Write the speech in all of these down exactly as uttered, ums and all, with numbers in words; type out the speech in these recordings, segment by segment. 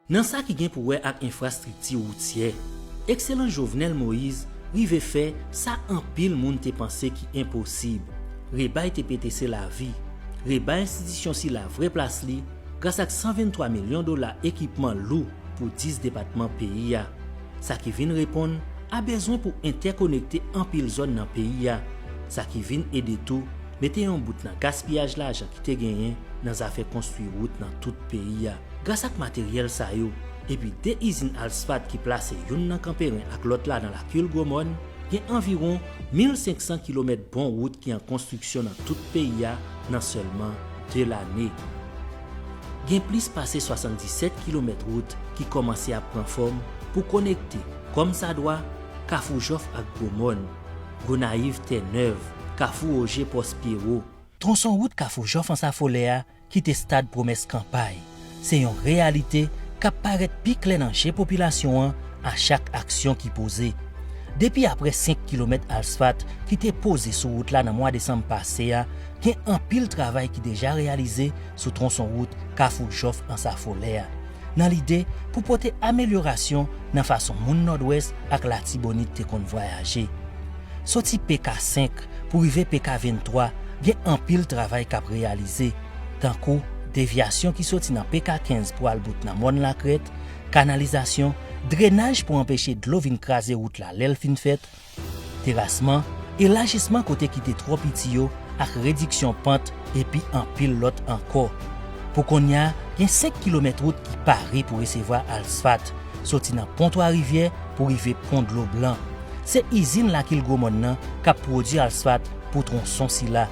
Nan sa ki gen pou wè ak enfrastrikti woutyè, ekselans Jovenel Moïse rive fè sa anpil moun te panse ki enposib. Rebay T P T C lavi, rebay enstitisyon sila vrè plas li gras ak san venntwa milyon dola ekipman lou pou dis depatman peyi a. Sa ki vin reponn a bezwen pou entèkonekte anpil zòn nan peyi a. Sa ki vin ede tou mete yon bout nan gaspiyaj lajan ki te genyen nan zafè konstwi wout nan tout peyi a. Gras ak materyèl sa yo, epi de izin asfalt ki plase youn nan Kanperen ak lòt la nan Lakil Gwomòn, gen anviwon mil senk san kilomèt bon wout ki an konstriksyon nan tout peyi a nan sèlman de lane. Gen plis pase swasanndisèt kilomèt wout ki kòmanse ap pran fòm pou konekte, kòmsadwa, Kafou Jòf ak Gwomòn, Gonayiv Tènèv, Kafou Oje Pòs Pyewo. Twonson wout Kafou Jòf Ansafolè a kite stad pwomès kanpay. Se yon reyalite k ap parèt pi klè nan je popilasyon an a chak aksyon ki poze. Depi apre senk kilomèt asfalt ki te poze sou wout la nan mwa desanm pase a, gen anpil travay ki deja reyalize sou twonson wout Kafou Jòf Ansafolè a, nan lide pou pote amelyorasyon nan fason moun Nòdwès ak Latibonit te konn vwayaje. Soti P K senk pou rive P K venntwa, gen anpil travay k ap reyalize, tankou devyasyon ki soti nan P K kenz pou al bout nan Mòn Lakrèt, kanalizasyon, drenaj pou anpeche dlo vin kraze wout la lè l fin fèt, terasman, elajisman kote ki te twò piti yo ak rediksyon pant, epi anpil lòt ankò. Pou kounye a, gen senk kilomèt wout ki pare pou resevwa asfalt, soti nan Pon Twa Rivyè pou rive Pon Dlo Blan. Se izin Lakil Gwomòn nan k ap pwodui asfalt pou twonson sila.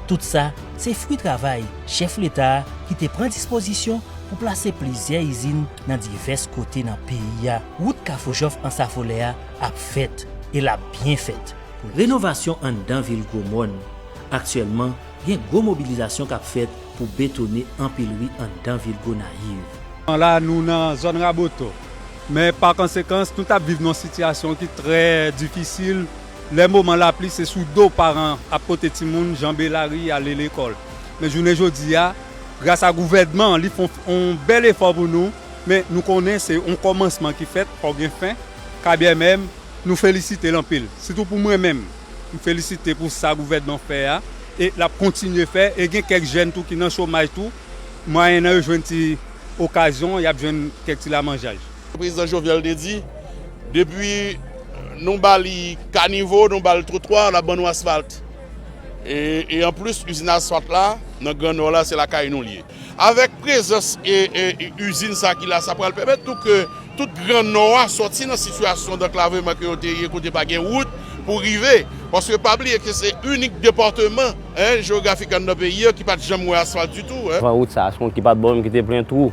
Tout sa, se fwi travay chèf Leta a ki te pran dispozisyon pou plase plizyè izin nan divès kote nan peyi a. Wout Kafou Jòf Ansafolè a ap fèt, e l ap byen fèt. Renovasyon anndan vil Gwomòn. Aktyèlman, gen gwo mobilizasyon k ap fèt pou betone anpil ri anndan vil Gonayiv. La, nou nan zòn Raboto. Men pa konsekans, nou t ap viv nan yon sitiyasyon ki trè difisil. Lè moman lapli, se sou do paran ap pote timoun, janbe lari, ale lekòl. Men jounen jodi a, gras a gouvènman, li fè yon, yon bèl efò pou nou. Men nou konnen se yon kòmansman ki fèt, fò gen fen. Kabyen menm, nou felisite l anpil. Sitou pou mwen menm, m felisite pou sa gouvènman fè a, e l ap kontinye fè, e gen kèk jèn tou ki nan chomaj tou, mwayennan yo jwenn ti okazyon, y ap jwenn kèk ti lamanjay. Prezidan Jovenel te di, depi nou ba li kanivo, nou ba l twotwa, l ap ban nou asfalt. E, e anplis, izin asfalt la, nan Gran Nò la, se lakay nou l ye. Avèk prezans e, e, e izin sa ki la, sa pral pèmèt tou ke tout Gran Nò a sòti nan sitiyasyon danklavman ke yo te ye, kote pa gen wout pou rive. Paske pa bliye ke se inik depatman, en, jewografik anndan peyi a ki pa t janm wè asfalt ditou, en. Avan wout sa a, se yon wout ki pa t bon menm, ki te plen twou.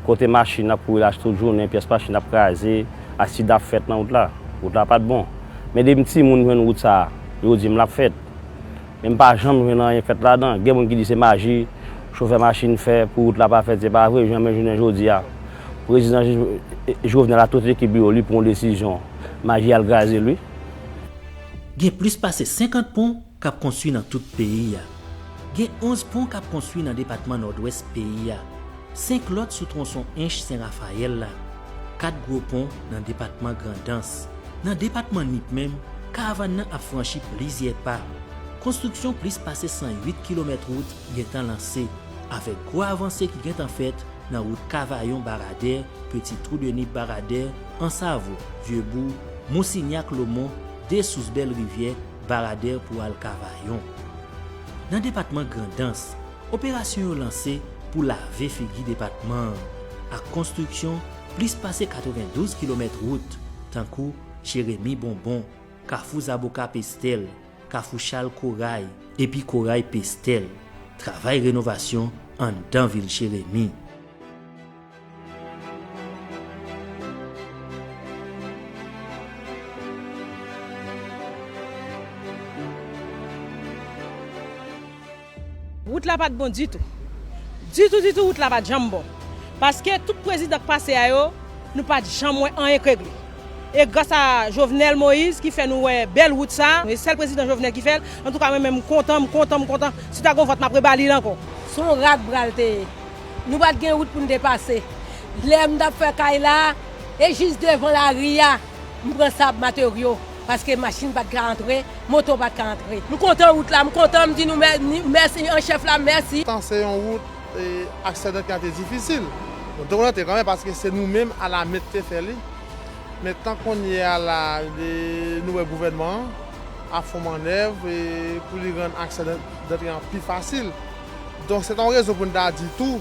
Kote machin ap kouri la tout jounen, pyès machin ap kraze, asid ap fèt nan wout la. Wout la pa t bon. Men depi m timoun m jwenn wout sa a, yo di m l ap fèt. Men m pa janm jwenn anyen k fèt ladan. Gen moun ki di se maji chofè machin fè pou wout la pa fèt, se pa vre, janmen jounen jodi a. Prezidan Jo-, Jovenel ak tout ekip li yo, li pran yon desizyon, maji al kraze l, wi. Gen plis pase senkant pon k ap konstwi nan tout peyi a. Gen onz pon k ap konstwi nan depatman Nòdwès peyi a. Senk lòt sou twonson Ench Sen Rafayèl la. Kat gwo pon nan depatman Grandans. Nan depatman Nip menm, karavàn nan ap franchi plizyè pa. Konstriksyon plis pase san uit kilomèt wout gentan lanse, avèk gwo avanse ki gentan fèt nan wout Kavayon Baradè, Peti Twou de Nip Baradè, Ansavo, Vyebou, Mousinyak Lomon, Desous Bèl Rivyè, Baradè pou al Kavayon. Nan depatman Grandans, operasyon yo lanse pou lave figi depatman an, ak konstriksyon plis pase katrevendouz kilomèt wout, tankou Jeremi Bonbon, Kafou Zaboka Pestèl, Kafou Chal Koray, epi Koray Pestèl. Travay renovasyon anndan vil Jeremi. Wout la pa t bon ditou. Ditou, ditou, wout la pa t janm bon. Paske tout prezidan k pase a yo, nou pa t janm wè anyen k regle. E gras a Jovenel Moïse ki fè nou wè bèl wout sa, e sèl prezidan Jovenel ki fè l. Antouka, mwen menm, m kontan, m kontan, m kontan. Si ta gon vòt, m ap rebali l ankò. Se yon rat bra l te ye. Nou pa t gen wout pou n te pase. Lè m t ap fè kay la, e jis devan lari a, m pran sab materyo, paske machin pa t ka antre, moto pa t ka antre. M kontan wout la, m kontan, m di nou mè-, ni-, mèsi an chèf la, mèsi. Tan se yon wout, e, aksedan ki te difisil. Nou te kontan kanmenm paske se nou menm alamè ki te fè li. Men tan kounye a la, e, nou wè gouvènman an ap fè yon mannèv, e, pou li rann aksedan an pi fasil. Donk, se ta yon rezon pou n ta di tou,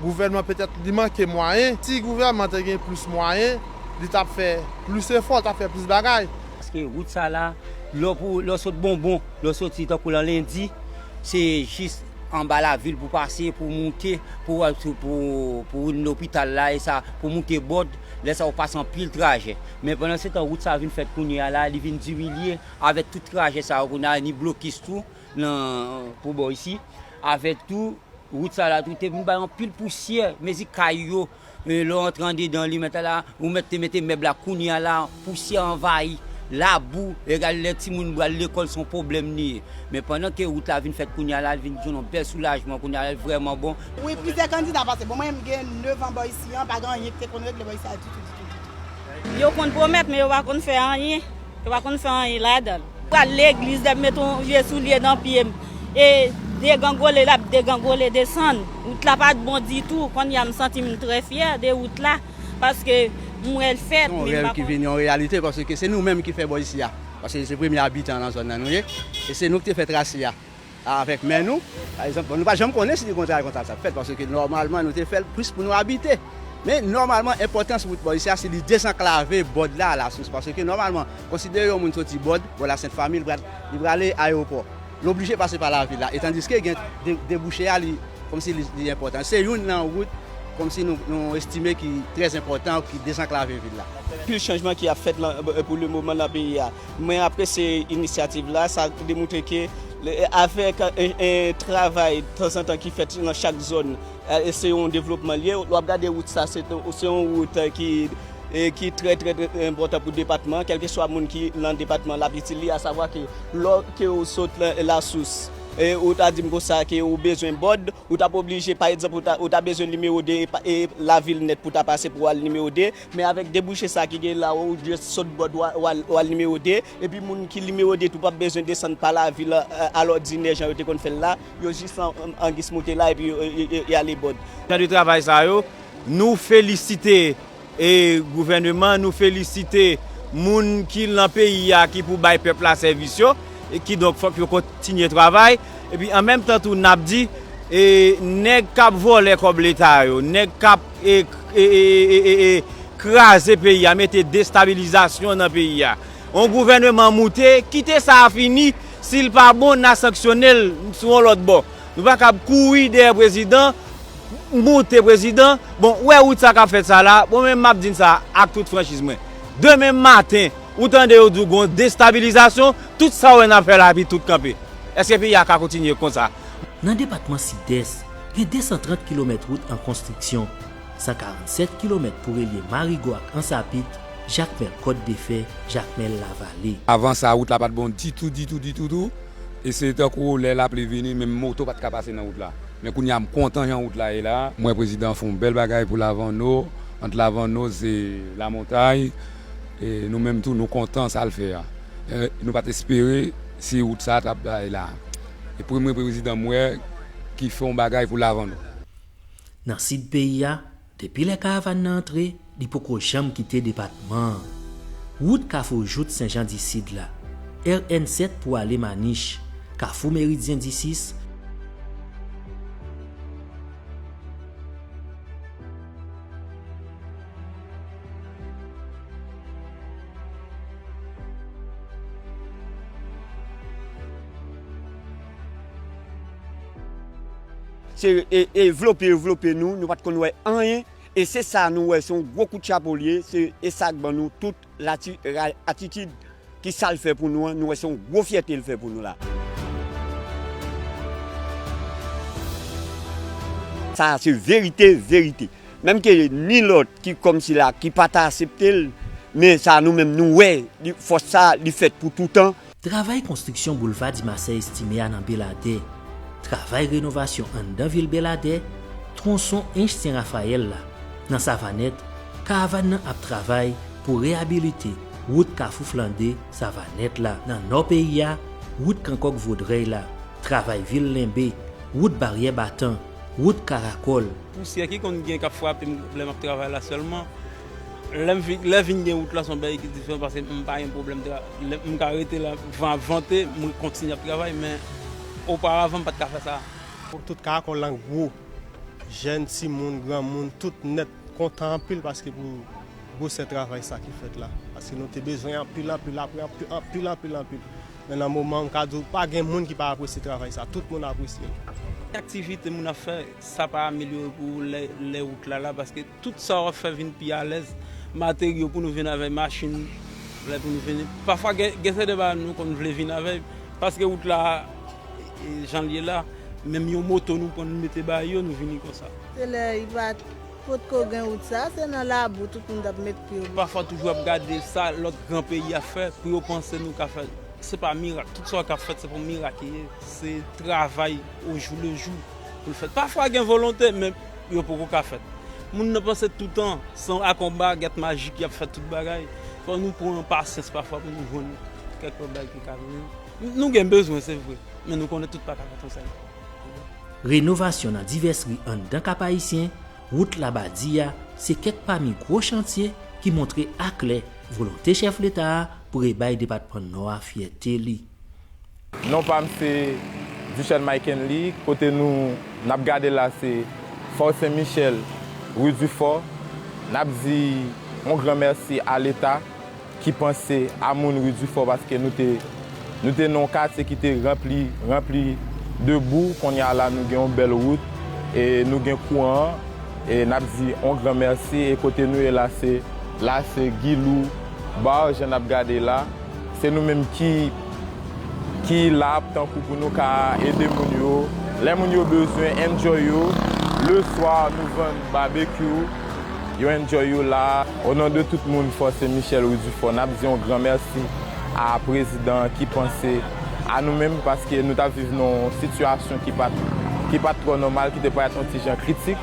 gouvènman petèt li manke mwayen. Si gouvènman te gen plis mwayen, li t ap fè plis efò, li t ap fè plis bagay. Paske wout sa la, lè w pou, lè w sot Bonbon, lè w soti tankou lan Lendi, se jis anba lavil pou pase, pou moute, pou, pou, pou vin lopital la, e sa, pou moute Bòd, lè sa w pase anpil trajè. Men pandan se tan, wout sa vin fèt kounye a la, li vin dimilye avèk tout trajè sa yo kounye a, ni blokis tou, nan, pou bò isi, avèk tou, wout sa la tou te vin bay anpil pousyè, mezi kay yo, e, lè w antre andedan li, mèt la, ou mèt te mete mèb la, kounye a la, pousyè anvayi, labou, egal lè timoun pral lekòl, se yon pwoblèm li ye. Men pandan ke wout la vin fèt kounye a la, li vin jwenn yon bèl soulajman, kounye a la, li vrèman bon. Wi, plizyè kandida pase. Bon, mwen menm, m gen nèf an bò isi an, pa gen anyen ki te konn regle bò isi a ditou, ditou, ditou. Yo konn pwomèt, men yo pa konn fè anyen. Yo pa konn fè anyen ladan l. Pral legliz, lè m met yon vye soulye nan pye m, e degangole, l ap degangole desann. Wout la pa t bon ditou. Kounye a, m santi m trè fyè de wout la, paske m wè l fèt, men m pa konn. Se yon rèv ki vin yon reyalite, paske se nou menm ki fè bò isi a. Paske se premye abitan nan zòn nan nou ye. E se nou ki te fè trase a. Avèk mè nou, pa egzanp, bon, nou pa janm konnen si li konn travay konsa k ap fèt, paske nòmalman nou te fè l plis pou nou abite. Men nòmalman, enpòtans wout bò isi a, se li dezanklave Bòd la, Lasous, paske nòmalman, konsidere yon moun soti Bòd, bò Lasent Fami, li pral, li prale ayewopò. Li oblije pase pa lavil la, e tandiske gen de-, debouche a, li, kòmsi li, li enpòtan. Se youn nan wout, kòmsi nou, nou estime ki trè enpòtan, ki dezanklave vil la. Anpil chanjman ki ap fèt lan, pou le moman nan peyi a. Mwen apresye inisyativ la, sa demontre ke le, avèk, e, e, travay tanzantan ki fèt nan chak zòn, e, se yon devlopman l ye. W ap gade wout sa, se, se yon wout, e, ki, e, ki trè, trè, trè enpòtan pou depatman, kèlkeswa moun ki nan depatman l ap itil li, asavwa ke lò ke w sot la, Lasous, e, ou ta di m konsa ke ou bezwen Bòd, ou t ap oblije, pa egzanp, ou ta, ou ta bezwen nimewo de e pa, e lavil nèt pou ta pase pou w al nimewo de, men avèk debouche sa ki gen la, ou jis sot Bòd, w a, w al, w al nimewo de, epi moun ki nimewo de tou p ap bezwen desann pa lavil, a, alòdinè jan yo te konn fè l la, yo jis an, an, an gis moute la, epi yo, yo, yo, yo ale Bòd. Jan de travay sa yo, nou felisite e gouvèneman, nou felisite moun ki nan peyi a ki pou bay pèp la sèvis yo, e kidonk fòk yo kontinye travay. Epi an menm tan tou, n ap di, e nèg k ap vòlè kòb leta yo, nèg k ap, e, e, e, e, e, e kraze peyi a, mete destabilizasyon nan peyi a. Yon gouvèneman moute, kite sa a fini, si l pa bon, n a sanksyone l sou yon lòt bò. Nou pa kab kouri dèyè prezidan, moute prezidan. Bon, ou wè wout sa k ap fèt sa la, bon, men m ap di n sa ak tout franchiz mwen. Demen maten, ou tande yo di w gon destabilizasyon, tout sa w wè n ap fè la, epi tout kanpe. Èske peyi a ka kontinye konsa? Nan depatman Sidès, gen de san trant kilomèt wout an konstriksyon, san karannsèt kilomèt pou relye Marigo ak Ansapit, Jakmèl Kòt de Fè, Jakmèl Lavale. Avan sa, wout la pa t bon ditou, ditou, ditou, tou. E se tankou lè lapli vini, menm moto pa t ka pase nan wout la. Men kounye a, m kontan jan wout la ye la. M wè prezidan fè yon bèl bagay pou Lavanno. Ant Lavanno, se Lamontay. E nou menm tou, nou kontan sa l fè a. E nou pa t espere si wout sa a t ap bay la. E premye prezidan m wè ki fè yon bagay pou Lavanno. Nan sid peyi a, depi lè karavàn nan antre, li poko janm kite depatman an. Wout Kafou Jout Senjan Disid la, R N sèt pou ale Manich, Kafou Meridyen Disis, Se, e, e, vlope yo vlope nou, nou pa t konn wè anyen. E se sa nou wè, se yon gwo kout chapo l ye, se, e sa k ban nou tout lati-, ra-, atitid ki sa l fè pou nou an, nou wè se yon gwo fyète l fè pou nou la. Sa a se verite, verite. Menm ke ni lòt ki kòmsi la, ki pa ta aksepte l, men sa nou menm nou wè, li, fòs sa a, li fèt pou toutan. Travay konstriksyon boulva Dimasè Estime a nan Beladè, travay renovasyon anndan vil Beladè, twonson Ench Sen Rafayèl la, Nan Savanèt, karavàn nan ap travay pou reyabilite wout Kafou Flande Savanèt la. Nan nò peyi a, wout Kankòk Vodrèy la, travay vil Lenbe, wout Baryè Batan, wout Karakòl. Pousyè ki konn gen k ap frape m lè m ap travay la sèlman. Lè m vin, lè vin gen wout la, se yon bagay ki diferan paske m pa gen pwoblèm tra-, lè m ka rete la, van ap vante, m kontinye ap travay, men oparavan m pa t ka fè sa. Tout Karakòl lan gwo, jèn, timoun, granmoun, tout nèt kontan anpil paske pou gwosè travay sa ki fèt la. Paske nou te bezwen anpil, anpil, apre anpil, anpil, anpil, anpil. Men nan moman, m ka di w, pa gen moun ki pa apresye travay sa. Tout moun apresye l. Aktivite moun ap fè, sa pa amelyore pou lè, lè wout la la, paske tout sa w ap fè vin pi alèz. Materyo pou nou vin avè machin, lè pou nou vin. Pafwa, gen, gen sèten bagay nou konn vle vin avè, paske wout la, e, jan l ye la, menm yon moto nou pran, nou mete ba yo, nou vini konsa. Se lè li pa t potko gen wout sa, se nan labou tout moun t ap met pye yo. Pafwa toujou ap gade sa lòt gran peyi ap fè, pou yo panse nou ka fè. Se pa mirak. Tout sa k ap fèt, se pou mirak li ye. Se travay o jou le jou pou l fèt. Pafwa gen volonte, men yo poko ka fèt. Moun nan panse toutan, se ak yon bagèt majik y ap fè tout bagay. Fò nou pran pasyans pafwa pou nou jwenn kèk lòt bagay ki ka vini. Nou gen bezwen, se vre, men nou konnen tout pa ka fèt yon sèl kou. Renovasyon nan divès ri anndan Kap Ayisyen, wout Labadi a, se kèk pami gwo chantye ki montre aklè volonte chèf Leta a pou rebay depatman Nò a fyète li. Non pa m se Duchel Mike Henley, kote nou n ap gade la se Fò Sen Michèl, ri Difò. N ap di yon gran mèsi a Leta ki panse a moun ri Difò, paske nou te, nou te nan yon katye ki te ranpli, ranpli de bou. Kounye a la, nou gen yon bèl wout, e nou gen kouran, e n ap di yon gran mèsi. E kote nou ye la, se, la se Guilou Bar, jan n ap gade la. Se nou menm ki, ki la tankou pou nou ka ede moun yo. Lè moun yo bezwen enjoy yo, le swa nou vann babekyou, yo enjoy yo la. O non de tout moun Fò Sen Michèl, ri Difò, n ap di yon gran mèsi a prezidan ki panse a nou menm, paske nou t ap viv nan yon sitiyasyon ki pa t, ki pa t twò nòmal, ki te parèt yon ti jan kritik.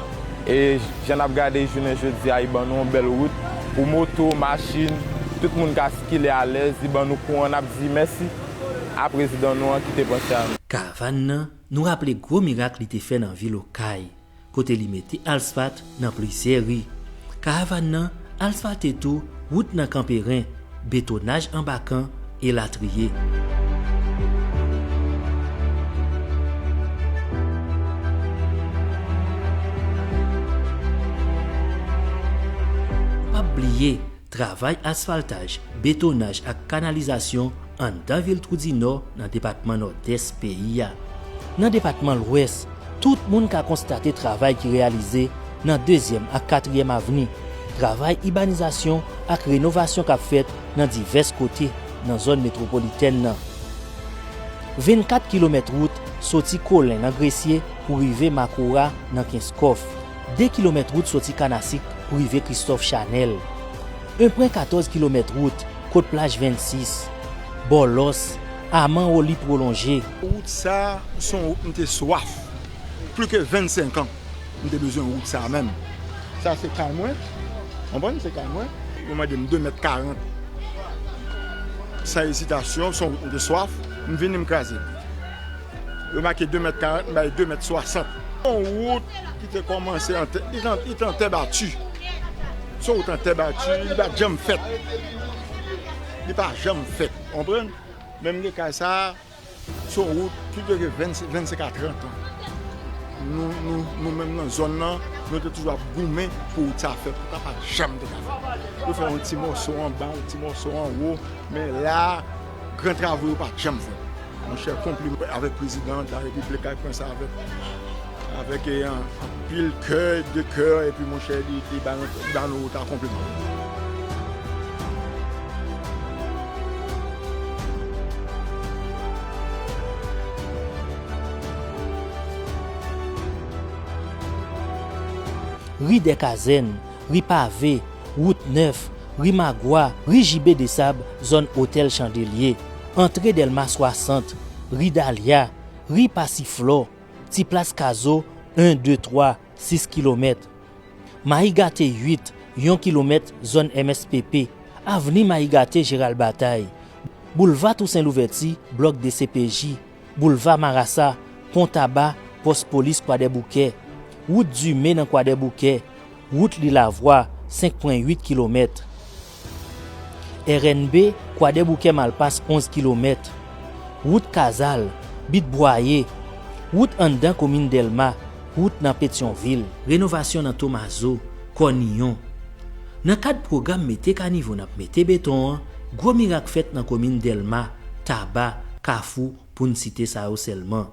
E jan n ap gade jounen jodi a, li ban nou yon bèl wout pou moto, machin, tout moun ka sikile alèz, li ban nou kouran, n ap di mèsi a prezidan nou an ki te panse a nou. Karavàn nan, nou raple gwo mirak li te fè nan vil Okay, kote li mete asfalt nan plizyè ri. Karavàn nan asfalte tou wout nan Kanperen, betonaj anba kan, elatriye. P ap bliye travay asfaltaj, betonaj ak kanalizasyon anndan vil Twou di Nò nan depatman Nòdès peyi a. Nan depatman Lwès, tout moun ka konstate travay ki reyalize nan Dezyèm ak Katriyèm Avni, travay ibanizasyon ak renovasyon k ap fèt nan divès kote nan zòn metwopolitèn nan. Vennkat kilomèt wout soti Kolen nan Gresye pou rive Makoura nan Kenskòf. De kilomèt wout soti Kanasik pou rive Kristòf Chanèl. En pwen katòz kilomèt wout kot plaj vennsis, Bòlòs, Aman Oli pwolonje. Wout sa a, se yon wout m te swaf. Plis ke vennsenk an, m te bezwen wout sa a menm. Sa se kay mwen. Konprann? Se kay mwen. Yo mande m de mèt karant. San ezitasyon, se yon wout m te swaf. M vini, m kraze. Yo make de mèt karant, m bay de mèt swasant. Yon wout ki te kòmanse an tè, li t an, li t an tè bati. Se yon wout an tè bati, li pa t janm fèt. Li pa janm fèt, konprann? Menm de kay sa a, se yon wout plis de vennsenk, vennsenk a trant an. Nou, nou, nou menm nan zòn nan, nou te toujou ap goumen pou wout sa a fèt. Wout la pa t janm te ka fèt. Yo fè yon ti mòso anba, yon ti mòso anwo, men la, gran travo yo pa t janm fèt. Monchè, konpliman avèk prezidan de la repiblik k ap pran sa avèk, avèk, eh, an, anpil kè, de kè, epi monchè, li, li ba nou, li ba nou wout la konpliman. Ri dè Kazèn, ri Pave, wout Nèf, ri Magwa, ri Jibe Desab, zòn Otèl Chandelye, antre Dèlma swasant, ri Dalya, ri Pasiflò, ti plas Kazo, en, de, twa, sis kilomèt. Mayi Gate uit, yon kilomèt zòn M S P P, avni Mayi Gate Jeral Batay, boulva Tousen Louvèti, blòk D C P J, boulva Marasa, pon Taba, pòs polis Kwadèboukè, wout Dime nan Kwadèboukè, wout Lilavwa, senk pwen uit kilomèt. R N B, Kwadèboukè Malpas, onz kilomèt. Wout Kazal, Bit Bwaye, wout anndan komin Dèlma, wout nan Petyonvil. Renovasyon nan Tomazo, Kòniyon. Nan kad pwogram mete kanivo n ap mete beton an, gwo mirak fèt nan komin Dèlma, Taba, Kafou, pou n site sa yo sèlman.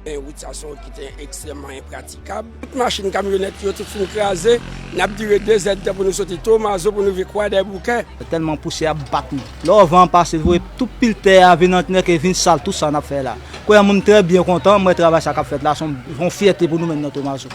Men wout sa se yon wout ki te ekstrèmman enpratikab. Tout machin kamyonèt yo tout fin kraze. N ap dire de zèdtan pou nou soti Tomazo pou nou rive Kwadèboukè. Tèlman pousyè ap bat nou. Lè w van an pase, l voye tout pil tè a vin antre nan ke vin sal tout sa n ap fè la. Kounye a moun trè byen kontan, m wè travay sa k ap fèt la, se yon, yon fyète pou nou menm nan Tomazo.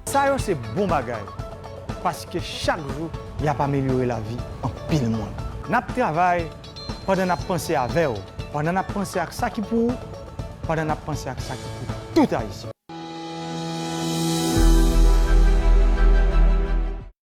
Sa yo se bon bagay, paske chak jou y ap amelyore lavi anpil moun. N ap travay pandan n ap panse avè w, pandan n ap panse ak sa ki pou ou, pandan n ap panse ak sa ki pou tout Ayisyen.